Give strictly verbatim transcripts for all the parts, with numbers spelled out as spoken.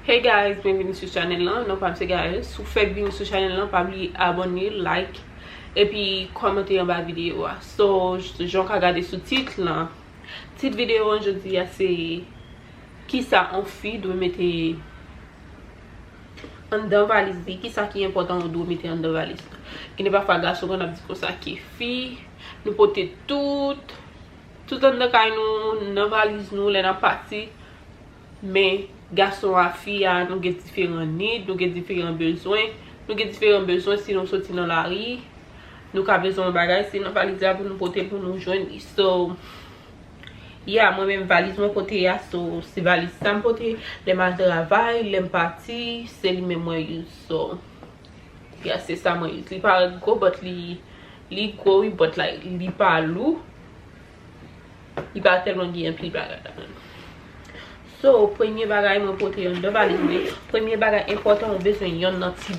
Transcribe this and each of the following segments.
Hey guys, byenvini sou chanèl lan. Non pa m se Gaëlle. Si w fèk vini sou chanèl lan, pa bliye abòne, like, epi kòmante anba videyo a. So, jan w ka gade sou tit lan, tit videyo an jodi a se kisa yon fi dwe mete anndan valiz li, kisa ki enpòtan ou dwe mete anndan valiz li. Gen de pafwa gason konn ap di konsa ke fi, nou pote tout, tout anndan kay nou nan valiz nou lè n ap pati. Men gason a, fi a, nou gen diferan need, nou gen diferan bezwen. Nou gen diferan bezwen si nou soti nan lari. Nou ka bezwen yon bagay, se nan valiz la pou nou pote l pou nou jwenn li. So, yeah, mwen menm valiz mwen pote a, so, se valiz sa m pote. Lè m al travay, lè m pati, se li menm mwen use. So, yeah, se sa mwen use. Li parèt gwo, but li, li gwo, wi, but, like, li pa lou. Li pa tèlman gen anpil bagay ladan l. So, premye bagay mwen pote anndan valiz mwen, premye bagay enpòtan ou bezwen yonn nan ti.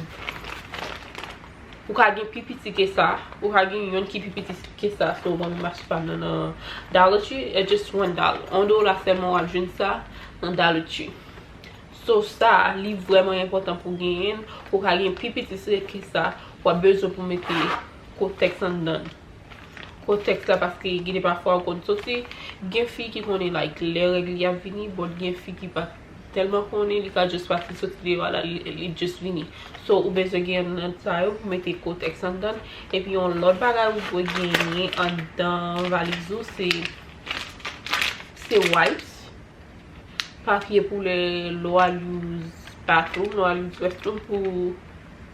Ou ka gen pi piti ke sa, ou ka gen yonn ki pi piti ke sa. So, mwen menm m achte pa m nan, nan Dollar Tree, it's just one dollar. Yon dola sèlman w ap jwenn sa nan Dollar Tree. So, sa, li vrèman enpòtan pou genyen l. Ou ka gen pi piti ke sa, w ap bezwen pou mete kotèks anndan l. Kotèks la, paske gen de pafwa ou konn soti, gen fi ki konnen, like, lè règ li ap vini, but gen fi ki pa tèlman konnen, li ka just pati soti deyò a la, li, li just vini. So, ou bezwen gen nan sa yo pou mete kotèks anndan l. Epi yon lòt bagay ou dwe genyen anndan valiz ou, se, se wipes. Papye pou lè, lè w al use bathroom, lè w al use restroom pou,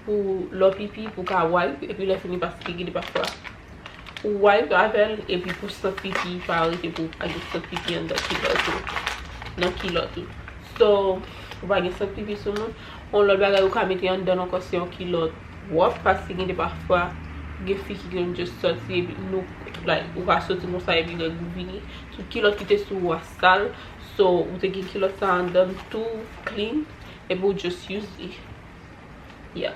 pou lè w pipi, pou ka wipe, epi lè fini paske gen de pafwa ou wipe avè l, epi pou sant pipi pa rete pou w pa gen sant pipi anndan kilòt ou, nan kilòt ou. So, ou pa gen sant pipi sou moun, yon lòt bagay ou ka mete anndan l ankò se yon kilòt wòp, paske gen de pafwa, gen fi ki konn just soti, epi nou, like, ou ka soti konsa, epi règ ou vini. Tout kilòt ki te sou ou a sal, so, ou te gen kilòt sa anndan l tou clean, epi ou just use li. Yeah.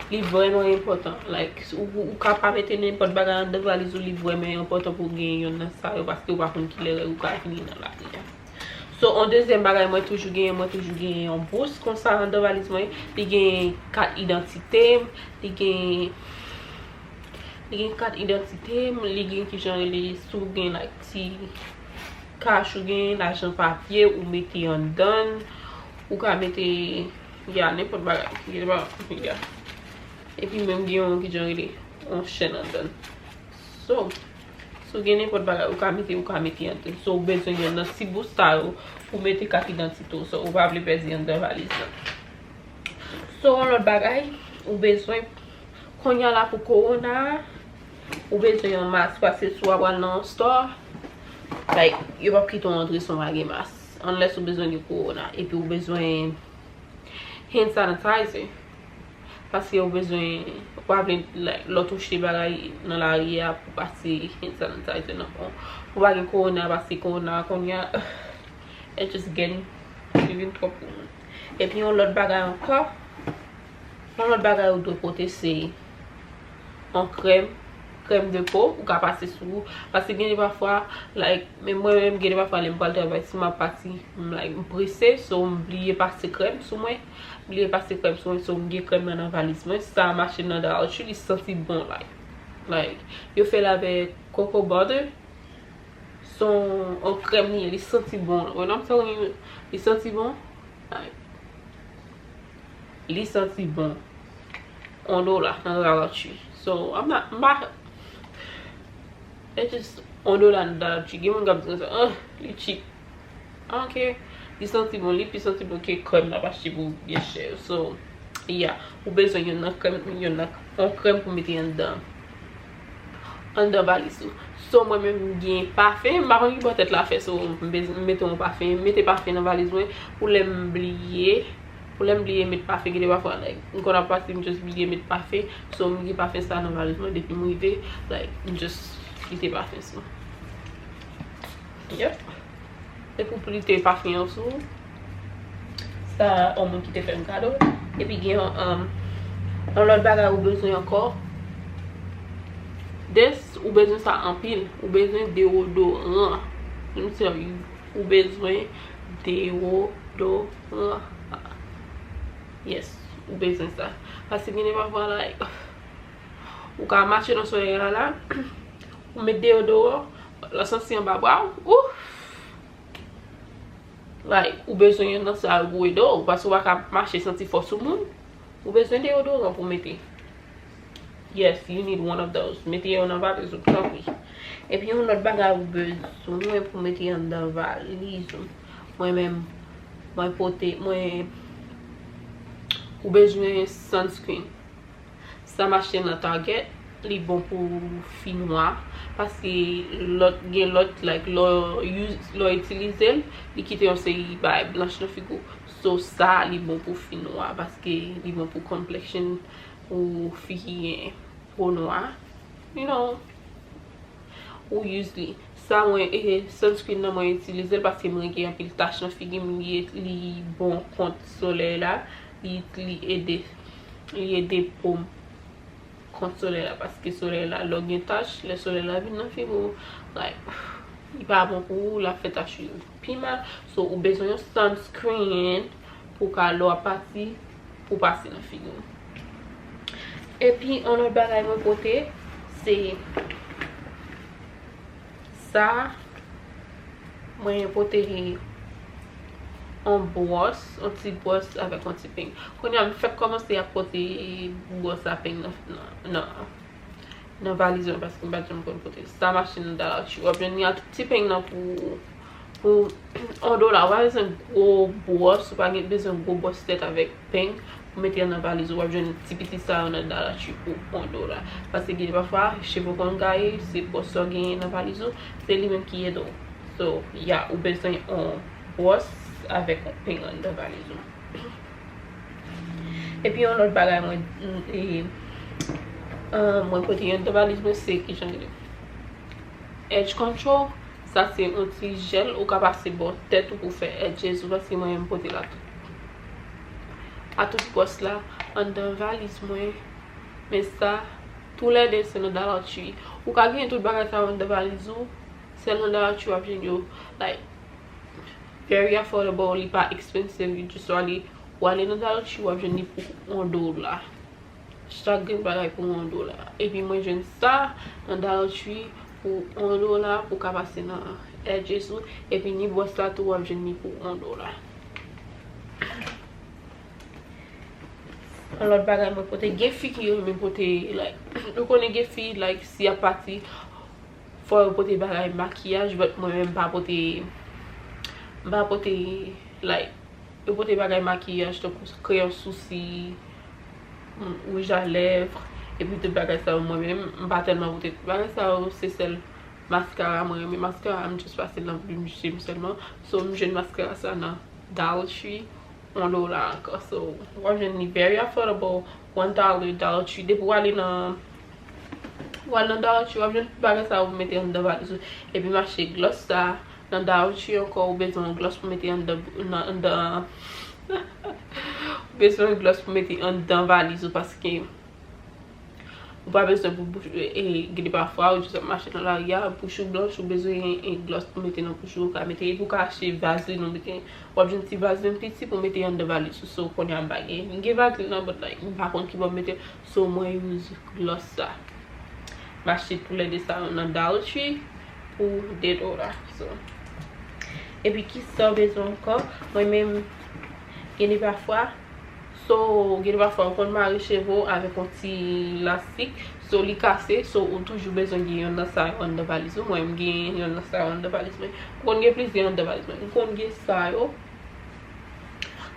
Li vrèman enpòtan. Like, ou, ou ka pa mete nenpòt bagay anndan valiz ou, li vrèman enpòtan pou w gen yonn nan sa yo, paske ou pa konn kilè règ ou ka vini nan lari a. So, yon dezyèm bagay mwen toujou genyen, mwen toujou genyen yon bous konsa anndan valiz mwen. Li gen kat idantite m, li gen, li gen kat idantite m, li gen kijan rele, si w gen, like, ti kach ou gen, lajan papye, ou mete anndan l, ou ka mete, ya, nenpòt bagay, gen pa, ya. Epi menm gen yon kijan rele, yon chèn anndan l. So, si w gen nenpòt bagay, ou ka mete, ou ka mete anndan l. So, ou bezwen yonn nan ti bous sa yo pou mete kat idantite w. So, ou pa vle pèdi anndan valiz lan. So, yon lòt bagay, ou bezwen, kounye a la pou kowona a, ou bezwen yon mask, paske si w ap al nan yon store, like, yo p ap kite w antre san w pa gen mask, unless ou bezwen gen kowona, epi ou bezwen hand sanitizer. Paske ou bezwen, ou pa vle, like, lè w touche bagay nan lari a pou pase hand sanitizer nan men w. Ou pa gen kowona, paske kowona, kounye a, it just getting, li vin twòp pou moun. Epi yon lòt bagay ankò, yon lòt bagay ou dwe pote se yon krèm, krèm de po, ou ka pase sou ou. Paske gen de pafwa, like, men mwen menm, gen de pafwa, lè m pral travay, si m ap pati, m, like, m prese, so m bliye pase krèm sou mwen. M bliye pase krèm sou mwen, so m gen krèm nan, nan valiz mwen. Sa a m achte nan Dollar Tree, li santi bon, like. Like, yo fè l avèk cocoa butter. Se yon, yon krèm li ye, li santi bon. When I'm telling you, li santi bon. Like, li santi bon. Yon dola nan Dollar Tree. So, I'm not, m pa, it's just yon dola nan Dollar Tree. Gen moun k ap di konsa, "Ah, li cheap." I don't care. Li santi bon, li pi santi bon ke krèm n ap achte pou byen chè yo. So, yeah, ou bezwen yonn nan krèm, yonn nan, yon krèm pou mete anndan, anndan valiz ou. So, mwen menm, m gen pafen, m pa konn ki bò tèt la fè, so, m bez-, m mete yon pafen, m mete pafen nan valiz mwen, pou lè m bliye, pou lè m bliye met pafen, gen de pafwa, like, m konn ap pati, m just bliye met pafen, so, m gen pafen sa nan valiz mwen, depi m rive, like, m just kite pafen sou. Yep. Se pou plite pafen an sou. Sa, yon moun ki te fè m kado. Epi gen yon, um, yon lòt bagay ou bezwen ankò. This, ou bezwen sa anpil. Ou bezwen deodoran. Let me tell you, ou bezwen deodoran. Deodoran. Yes, ou bezwen sa. Paske gen de pafwa, like, ou ka mache nan solèy la, la, ou met deodoran, l ap santi anba bra w, ouf! Like, ou bezwen youn nan sa yo pou ede w, paske w pa ka mache santi fò sou moun. Ou bezwen deodoran pou mete. Yes, you need one of those. Mete yo nan valiz ou, tanpri. Epi yon lòt bagay ou bezwen pou mete anndan valiz ou. Mwen menm, mwen pote, mwen, ou bezwen sunscreen. Sa m achte nan Target, li bon pou fi nwa, paske lòt, gen lòt, like, lè w use, lè w itilize l, li kite yon seri bagay blanch nan figi w. So, sa, li bon pou fi nwa, paske li bon pou complexion ou fi ki gen po nwa. You know, ou use li. Sa mwen, e, sunscreen nan mwen itilize l paske mwen gen anpil tach nan figi m, li, li bon kont solèy la, li, li ede, li ede po m kont solèy la, paske solèy la, lè w gen tach, lè solèy la vin nan figi w, like, li pa bon pou ou, l ap fè tach ou yo pi mal. So, ou bezwen yon sunscreen pou ka lè w ap pati, pou pase nan figi w. Epi, yon lòt bagay mwen pote, se sa, mwen pote yon bwòs, yon ti bwòs avèk yon ti peng. Kounye a, m fèk kòmanse ap pote bwòs a peng nan, nan, nan, nan valiz mwen, paske m pa t janm konn pote. Sa m achte nan Dollar Tree. W ap jwenn li a tout ti peng nan pou, pou yon dola. Ou pa bezwen gwo bwòs, ou pa gen bezwen gwo bwòs tèt avèk peng pou mete nan valiz ou. W ap jwenn ti piti sa yo nan Dollar Tree pou yon dola. Paske gen de pafwa, cheve w konn gaye, se bwòs sa w genyen nan valiz ou, se li menm ki ede w. So, yeah, ou bezwen yon bwòs avèk yon peng anndan valiz ou. Epi yon lòt bagay mwen, e, e, mwen pote anndan valiz mwen, se kijan li rele? Edge control. Sa se yon ti jèl ou ka pase bò tèt ou pou fè edges ou, paske mwen menm pote l a tout, a tout bwòs la anndan valiz mwen. Men sa, toulède se nan Dollar Tree. Ou ka genyen tout bagay sa yo anndan valiz ou, sèl nan Dollar Tree w ap jwenn yo, like, very affordable, li pa expensive, you just w ale, w ale nan Dollar Tree, w ap jwenn li pou yon dola. Chak grenn bagay pou yon dola. Epi mwen jwenn sa nan Dollar Tree pou yon dola pou ka pase nan edges ou. Epi ni bwòs la tou w ap jwenn li pou yon dola. Yon lòt bagay mwen pote, gen fi ki yo renmen pote, like, nou konnen gen fi, like, si y ap pati, fò yo pote bagay makiyaj, but mwen menm m pa pote, m pa pote, like, yo pote bagay makiyaj, tankou kreyon sousi, mm, wouj a lèv, epi tout bagay sa yo, mwen menm, m pa tèlman pote tout bagay sa yo, se sèl maskara, mwen renmen maskara, m just pase l nan plim je m sèlman. So, m jwenn maskara sa nan Dollar Tree, yon dola ankò. So, w ap jwenn li very affordable, one dollar, Dollar Tree. Depi w ale nan, w al nan Dollar Tree, w ap jwenn tout bagay sa yo pou mete anndan valiz ou. Epi m achte gloss sa, nan Dollar Tree ankò, ou bezwen yon gloss pou mete anndan, nan, anndan, ou bezwen yon gloss pou mete anndan valiz ou, paske ou pa bezwen pou bouch, e, e, gen de pafwa, ou just ap mache nan lari a, bouch ou blanch, ou bezwen yon, yon gloss pou mete nan bouch ou, ou ka mete, epi ou ka achte vazlin, ou mete, w ap jwenn ti vazlin piti pou mete anndan valiz ou. So, kounye a m pa gen, m gen vazlin nan, but, like, m pa konn ki bò m mete, so, mwen use gloss sa. M achte toulède sa yo nan Dollar Tree pou de dola. So, epi ki sa w bezwen ankò? Mwen menm, gen de pafwa, so, gen de pafwa ou konn mare cheve w avèk yon ti lastik, so, li kase, so, ou toujou bezwen gen yonn nan sa yo anndan valiz ou. Mwen, m gen yonn nan sa yo anndan valiz mwen. M konn gen plizyè anndan valiz mwen. M konn gen sa yo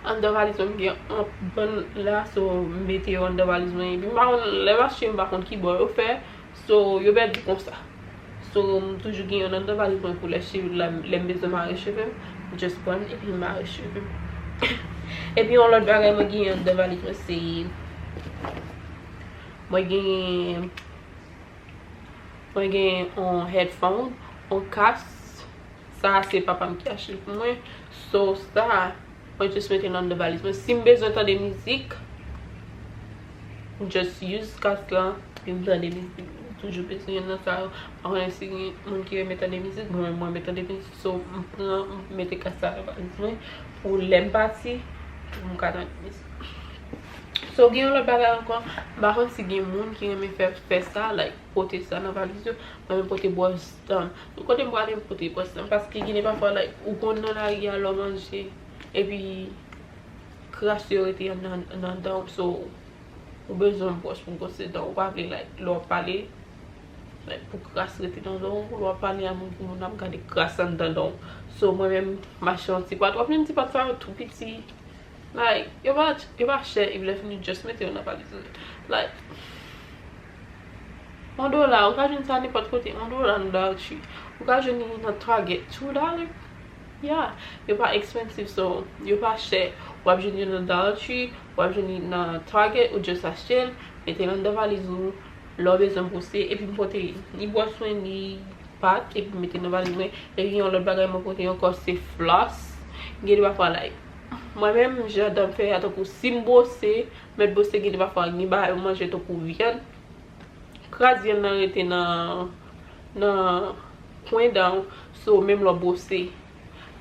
anndan valiz mwen, m gen yon bann la, so, m mete yo anndan valiz mwen. Epi, m pa konn, lè m achte, m pa konn ki bò yo fè, so, yo pèdi konsa. So, m toujou gen yonn anndan valiz mwen pou lè cheve, lè, lè m bezwen mare cheve m, m just pran l epi m mare cheve m. Epi yon lòt bagay mwen gen anndan valiz mwen, se, mwen gen, mwen gen yon headphone, yon kas. Sa a se papa m ki achte l pou mwen. So, sa a, mwen just mete l anndan valiz mwen. Si m bezwen tande mizik, m just use kas lan, epi m tande mizik. Toujou bezwen yonn nan sa yo. Pa konnen si gen moun ki renmen tande mizik, mwen menm mwen renmen tande mizik. So, m pran, m mete kas sa nan valiz mwen pou lè m pati, pou m ka tande mizik. So, gen yon lòt bagay ankò, m pa konn si gen moun ki renmen fè, fè sa, like, pote sa nan valiz yo. Mwen menm pote bwòs dan. Kote m prale, m pote bwòs dan, paske gen de pafwa, like, ou konn nan lari a lè w manje, epi kras yo rete nan, nan dan w. So, ou bezwen bwòs pou w bwose dan w. Ou pa vle, like, lè w ap pale, like, pou kras rete nan dan w. Lè w ap pale a moun, pou moun ap gade kras anndan dan w. So, mwen menm, m achte yon ti pat. W ap jwenn ti pat sa yo tou piti. Like, yo pa, yo pa chè, epi lè fini, just mete yo nan valiz ou. Like, yon dola, ou ka jwenn sa nenpòt kote, yon dola nan Dollar Tree. Ou ka jwenn li nan Target, two dollar. Yeah, yo pa expensive, so, yo pa chè. W ap jwenn yo nan Dollar Tree, w ap jwenn li nan Target, ou just achte l, mete l anndan valiz ou, lè w bezwen bwose, epi m pote ni bwòs mwen, ni pat, epi m mete nan valiz mwen. Epi yon lòt bagay mwen pote ankò, se floss. Gen de pafwa, like, mwen menm, jan dan m fè a, tankou si m bwose, m mèt bwose, gen de pafwa, gen bagay ou manje tankou vyann, kras vyann nan rete nan, nan kwen dan w. So, menm lè w bwose,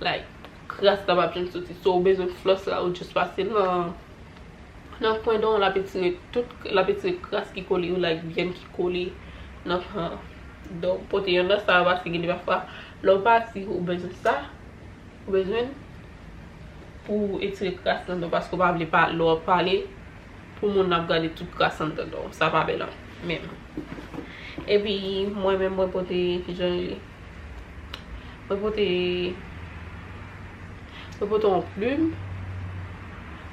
like, kras la p ap janm soti. So, ou bezwen floss la, ou just pase l nan, nan kwen dan w, l ap etire tout, l ap etire kras ki kole yo, like, vyann ki kole nan, nan dan w. Pote yonn nan sa yo, paske gen de pafwa, lè w pati, ou bezwen sa. Ou bezwen pou etire kras nan dan w, paske w pa vle pa, lè w ap pale, pou moun ap gade tout kras anndan dan w. Sa pa bèl menm. Epi, mwen menm, mwen pote, kijan li ye? Mwen pote, mwen pote yon plim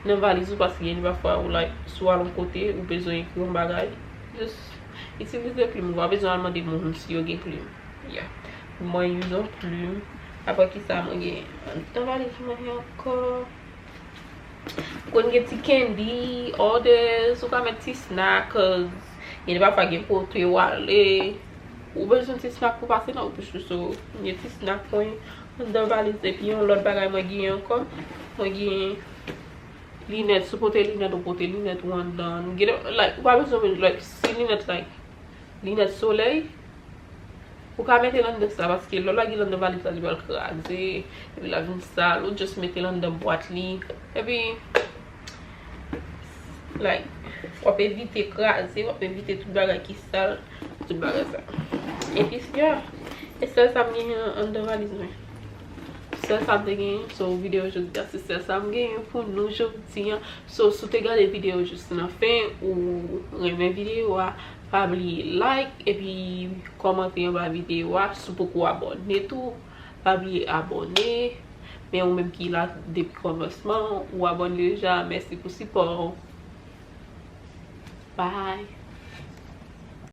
nan valiz ou, paske gen de pafwa ou, like, si w al yon kote, ou bezwen ekri yon bagay. Just itilize plim ou, pa bezwen al mande moun si yo gen plim. Yeah. Mwen use yon plim. Apre ki sa, mwen gen anndan valiz mwen ankò. Konn gen ti candy, others, ou ka met ti snack, 'cause gen de pafwa gen kote w ale, ou bezwen ti snack pou pase nan bouch ou, so, gen ti snack mwen anndan valiz, epi yon lòt bagay mwen gen ankò, mwen gen linèt, si w pote linèt, ou pote linèt ou anndan, gen de, like, ou pa bezwen, like, si linèt, like, linèt solèy, ou ka mete l anndan sa, paske lè w lage l anndan valiz la, li pral kraze, epi l ap vin sal, ou just mete l anndan bwat li, epi, like, w ap evite kraze, w ap evite tout bagay ki sal, tout bagay sa. Epi, yeah, e sèl sa m genyen anndan valiz mwen. Sèl sa m te genyen, so, videyo jodi a, se sèl sa m genyen pou nou jodi a. So, si w te gade videyo jis nan fen, ou renmen videyo a, pa bliye like, epi kòmante anba videyo a. Si w poko abòne tou, pa bliye abòne. Men ou menm ki la depi kòmansman, ou abòne deja, mèsi pou sipò w. Bye.